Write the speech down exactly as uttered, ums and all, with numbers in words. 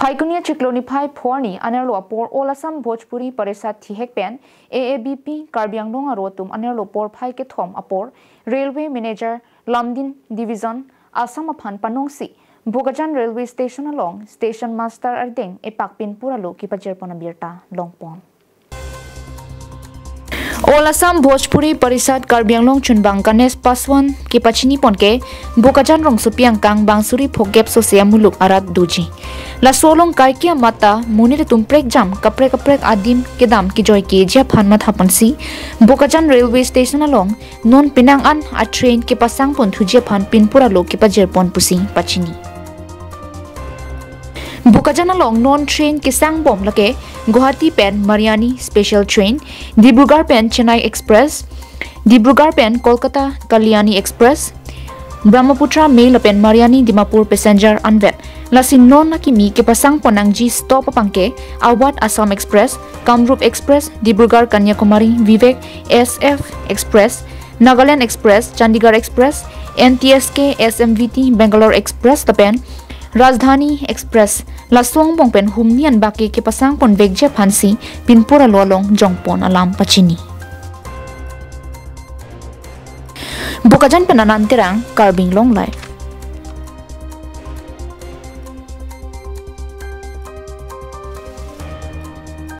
Phaikuni achiklo niphai pho arni anerlo apor All Assam Bhojpuri Parishad thihek pen A A B P Karbi Anglong aro atum anerlo porphai kethom apor Railway Manager Lumding Division Assam aphan panongsi Bokajan Railway Station along Station Master ardeng epak pinpur alo kepajirpon abirta longpon. All Assam Bhojpuri Parishad Karbi Anglong chunbang Ganesh Paswan kepachinipon ke Bokajan rongsopi angkang bang suri phokep sose amuluk arat doji. Laso along kaike amat ta monit atum prekjam kaprek kaprek adim kedam kejoi keji aphan mathaponsi Bokajan Railway Station along non penang an a train kepasangpon thuji aphan pinpur alo kepajirpon pusi pachini. Bokajan along non train kesangbom lake Guwahati pen Mariani special train, Dibrugarh pen Chennai express, Dibrugarh pen Kolkata Kalyani express, Brahmaputra Mail lapen Mariani Dimapur passenger anvet. Lasi non akimi kepasangpon nangji stop abang ke Awadh Assam Express, Kamrup Express, Dibrugarh Kanyakumari Vivek S F Express, Nagaland Express, Chandigarh Express, N T S K S M V T Bangalore Express lapen Rajdhani Express. Laso angbong pen humni anbak ke kepasangpon vekji aphansi pinpur alo along jongpon alam pachini. Bokajan pen Anand Terang, Karbi Anglong Live.